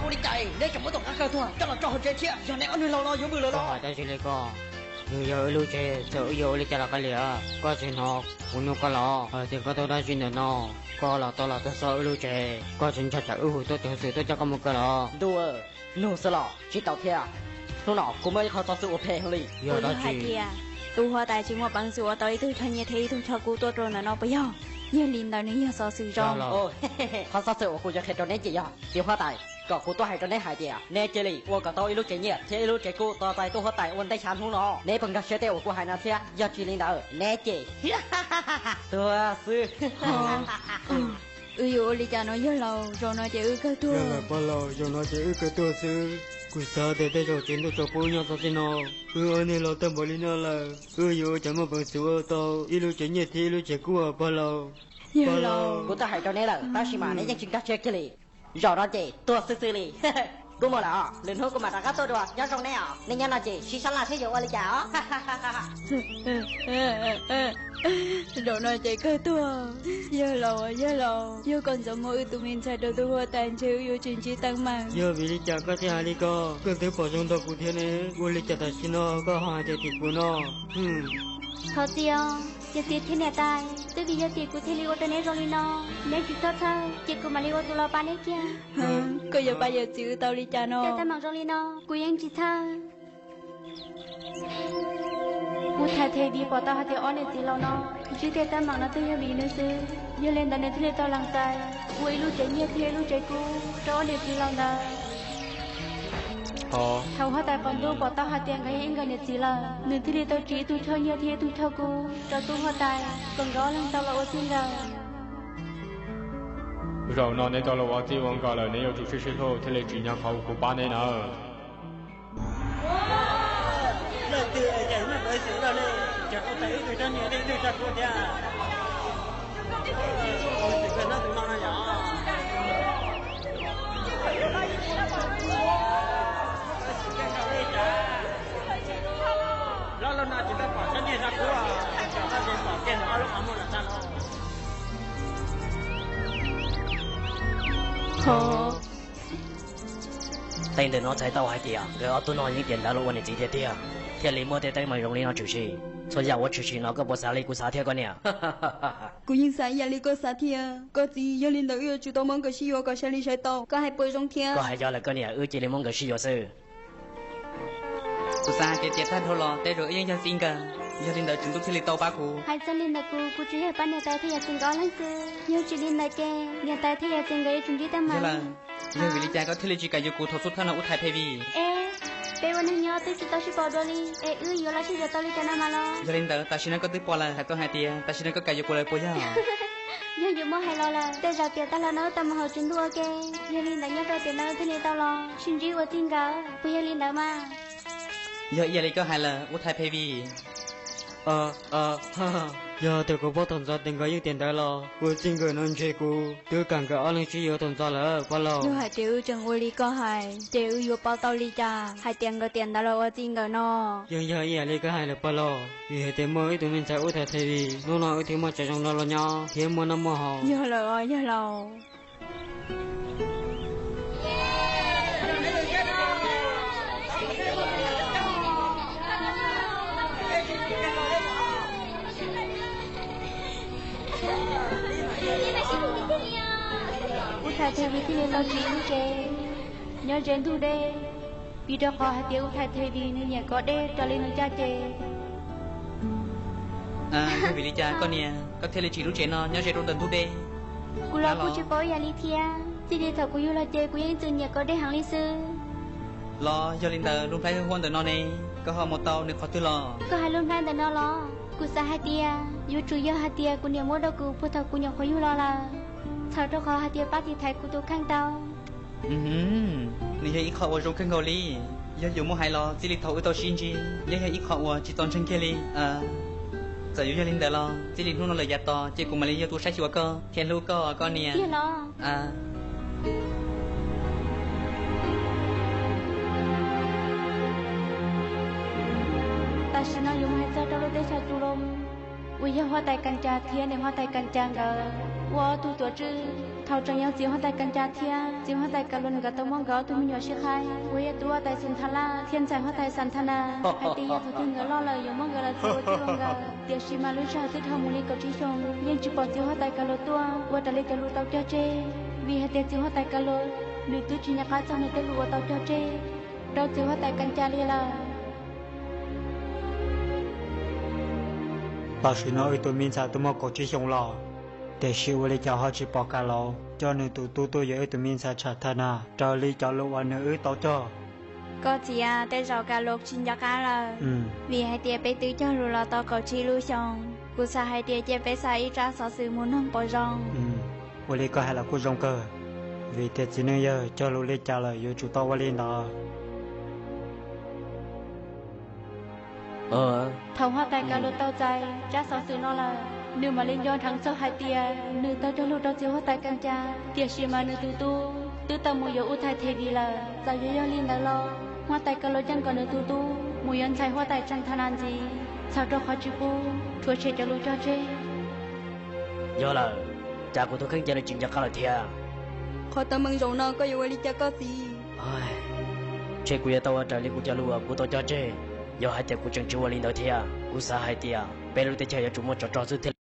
Li cas neb tseem muab tus qav kawg tuag coj los rau hauv tsev thiab? Yog neb ob leeg laus no yuav vwm lawm los? Hais dab tsi li koj? Nws yog wb lub tsev, txawm wb yuav ua li cas los kav liam, koj tsis hnov kuv nug koj los? Hais tias koj tuaj dab tsi ntawm no? Koj los tau los tuaj txog wb lub tsev, koj tsis ntshai tsam wb hu tuaj tus xwm tuaj coj koj mus kaw los? Ntuj, nug xwb los tsis tau thiab. Hnub no kuv muaj ib qho xov xwm uas phem heev li. Yog dab tsi? Hais tias tus huab tais tsis muaj peev xwm ua tau ib tug choj nyiaj thiab ib tug choj kub tuaj rau ntawm no puas yog? Yog li ntawd nws yog xov xwm zoo. Qhov xov xwm uas kuv yuav qhia rau neb ces yog txiv huab tais kom kuv tuaj hais rau neb hais tias neb cia li ua kom tau ib lub tsev nyiaj thiab ib lub tsev kub tos txais tus huab tais ua ntej xya hnub no. Neb puas nkag siab tej uas kuv hais no thiab? Yog tsis li ntawd neb ces tuag xwb. Wb yuav ua li cas no yawg laus? Zaum no ces wb kawg tuag. Pog laus, zaum no ces wb kawg tuag xwb. Kuv xav tias tej zaum tsev ntuj tsaus pub nyob txog txij no, wb ob niag los tag npaum li no lawm, wb yuav ua cas muaj peev xwm ua tau ib lub tsev nyiaj thiab ib lub tsev kub os pog laus? Yawg laus, kuv twb hais rau neb lawm tab sis mas neb yeej tsis nkag siab kiag li. Zaum no ces tuag xwb xwb li. Kuv mus lawm os, lwm hnub kuv mam rov qab tuaj dua, nyob zoo neb os. Nej nyob no ces sib sab laj seb yuav ua li cas os. Zaum no ces kawg tuag. Yawg laus, yawg laus, yog koj ntxov muab wb tus me ntxhais rau tus huab tais ntshe wb yuav tsis ntsib teeb meem. Yog vim li cas koj thiaj hais li ko? Koj twb pom zoo nrog kuv thiab ne, ua li cas tam sim no koj ho hais tias tim kuv no? Thov txim os, yawm txiv thiab niam tais, twb vim yog tim kuv thiaj li ua rau neb zoo li no. Neb tsis txhob txhawj, ces kuv mam li ua tus los pab neb kiag. Koj yuav pab yawm txiv wb tau li cas no? Tej teeb meem zoo li no kuv yeej tsis txhawj. Ub, thaiv Thev Vis pom tau hais tias ob niam txiv laus no ntsib tej teeb meem no twb yog vim nws xwb. Yog li ntawd nws thiaj li tau lees txais ua ib lub tsev nyiaj thiab ib lub tsev kub rau ob niam txiv laus ntawd. Thaum huab tais qaum ntuj pom tau hais tias nkawd yog ib nkawd niam txiv lawm, nws thiaj li tau tsim ib tug choj nyiaj thiab ib tug choj kub rau tub huab tais kom nkawd ob leeg tau los ua txij nkawm. Zaum no neb tau los ua txij ua nkawm lawm, neb yuav tsum sib sib hlub thiaj li tsim nyog qhov uas kuv pab neb nawb. Leej twg es cas muaj peev xwm loj li, ces kuv tau ib tug choj nyiaj thiab ib tug choj kub thiab. Peev xwm kawg nyob tus no no yog. Loj loj no tsis tau pom choj nyiaj choj kub, tsis tau pom kiag ob lub qhov muag lawm tag los. Tej ntawm no txhais tau hais tias nkawd ob tug no yeej tiam ntawd los ua niam txiv tiag tiag, thiaj li muaj tej teeb meem zoo li no tshwm sim. Txhua yam uas tshwm sim no koj puas xav li kuv xav thiab koj niam? Kuv yeej xav ib yam li koj xav thiab koj txiv, yog li ntawd wb yuav tsum tau muab nkawd sib yuav kom sai li sai tau, koj hais puas zoo thiab? Koj hais yog lawm koj niam, wb cia li muab nkawd sib yuav xwb. Kuv xav hais tias tiam tag dhau los tej zaum wb yeej yog txij nkawm, yog li ntawd Tswv Ntuj thiaj li tau pab kuv. Hais txog li ntawd kuv, kuv tsis yog pab niam tais thiab yawm txiv nkawd ob leeg xwb, yog tsis li ntawd ces niam tais thiab yawm txiv nkawd yuav tsum ntsib teeb meem. Yog vim li cas koj thiaj li tsis kam yuav kuv thaum xub thawj no Ub Thaiv Phe Vij? Es peb ua neeg nyob twb tsis tau sib pom dua li es wb yuav los sib yuav tau li cas no mas los? Yog li ntawd tam sim no koj twb pom lawm, hais tau hais tias tam sim no koj kam yuav kuv lawm puas yog? Yog yuav muab hais los lawm, tej zaum tiam tag los no wb tau mus hauv tsev ntuj ua ke, yog li ntawd nyob rau tiam no thiaj li tau los sib ntsib ua txij nkawm, puas yog li ntawd mas? Yog ib yam li koj hais lawm Ub Thaiv Phe Vij. Yog tias kuv paub thaum ntxov tias nkawd yeej tiam ntawd los ua txij nkawm no ntshe kuv twb kam nkawd ob leeg sib yuav thaum ntxov lawm pab laug. Yog hais tias wb tseem ua li koj hais ces wb yuav paub tau li cas hais tias nkawd tiam ntawd los ua txij nkawm no? Yeej yog ib yam li koj hais lawm pab laug, vim hais tias muaj ib tug me ntxhais Ub Thaiv Phe Vij, hnub no wb thiaj muaj tsev zoo no los nyob thiab muaj noj muaj haus. Yog lawm os yawg laus. Ub Thaiv Phe Vij thiaj li tau tsim lub tsev nyob ze ntug dej, vim rau qhov hais tias Ub Thaiv Phe Vij nws nyiam kov dej raws li nws caj ces. Yog vim li cas koj niam, koj thiaj li tsim lub tsev no nyob ze rau ntawm ntug dej? Kuv los kuj tsis paub ib yam li thiab, txij li thaum kuv yug los ces kuv yeej ib txwm nyiam kov dej heev li xwb. Los yog li ntawd lub nplhaib huab ntawm no ne, koj ho mus tau nws qhov twg los? Koj hais lub nplhaib ntawm no los? Kuv xav hais tias yuav tsum yog hais tias kuv niam muab rau kuv puag thaum kuv nyuam qhuav yug los lawm, txhawm rau qhov hais tias pab tiv thaiv kuv tus kheej tau. Nws yog ib qho uas zoo kawg nkaus li. Yog yuav muab hais los txij li thaum wb tau sib ntsib, yeej yog ib qho uas tsis txaus ntseeg kiag li. Txawm yuav yog li ntawd los txij li hnub no lawm yav tod ces kuv mam li yog tus saib xyuas koj thiab hlub koj, koj niam. Tiag los? Tam sim no yuav mus hais txog rau lub teb chaws Cus Loos uas yog huab tais Kas Cas thiab niam huab tais Kas Cas nkawd ua ob tug tuam tswj. Thaum tseem yog txiv huab tais Kas Cas thiab txiv huab tais Kas Lus nkawd tau muab nkawd ob tug me nyuam sib qhaib uas yog tub huab tais Xus Thas Laj thiab ntxhais huab tais Xas Thas Nas hais tias yog thaum twg nkawd loj lawm yuav muab nkawd los txua ua tij ua nkawm. Tiam sis mas lub sij hawm twb dhau mus li kaum tsib xyoos yeej tsis pom txiv huab tais Kas Lus tuaj ua raws li cov lus tau cog tseg, vim hais tias txiv huab tais Kas Lus nws twb tsis nco qab txog nws tej lus uas tau cog tseg rau txiv huab tais Kas Cas li lawm. Tam sim no wb tus me ntxhais twb muaj kaum tsib xyoos los, tiam sis ua li cas ho tsis pom Kas Lus coj nws tus tub tuaj yuav wb tus me ntxhais Xas Thas Nas raws li cov lus uas nws wb tau cog? Koj txiv, tej zaum Kas Lus tsis nco qab lawm, vim hais tias peb twb cog lus los tau kaum tsib lub xyoos. Kuv xav hais tias cia peb xa ib tsab xov xwm mus noog puas zoo? Ua li koj hais los kuj zoo kawg, vim tias txiv neej yawg cog lus li cas lawm yuav tsum tau ua li ntawd. Thaum huab tais Kas Lus tau txais tsab xov xwm no lawm, nws mam li nco dheev txog hais tias nws tau cog lus rau txiv huab tais Kas Cas, tiam sis mas nws tus tub twb tau mus yuav ub thais Thev Vis lawm. Txawm yog yog li ntawd los huab tais Kas Lus yeej kom nws tus tub mus yuav ntxhais huab tais Xas Thas Nas ntxiv, txhawm rau qhov tsis pub rhuav tshem cov lus cog tseg. Yog lawm, cas kuv tus kheej cia li tsis nco qab lawm thiab? Qhov teeb meem zaum no koj yuav ua li cas koj txiv? Ntshe kuv yuav tau ua raws li kuv cov lus uas kuv tau cog tseg. Yog hais tias kuv tseem tsis ua li ntawd thiab, kuv xav hais tias peb lub teb chaws yuav tsum muaj tsov rog xwb thiaj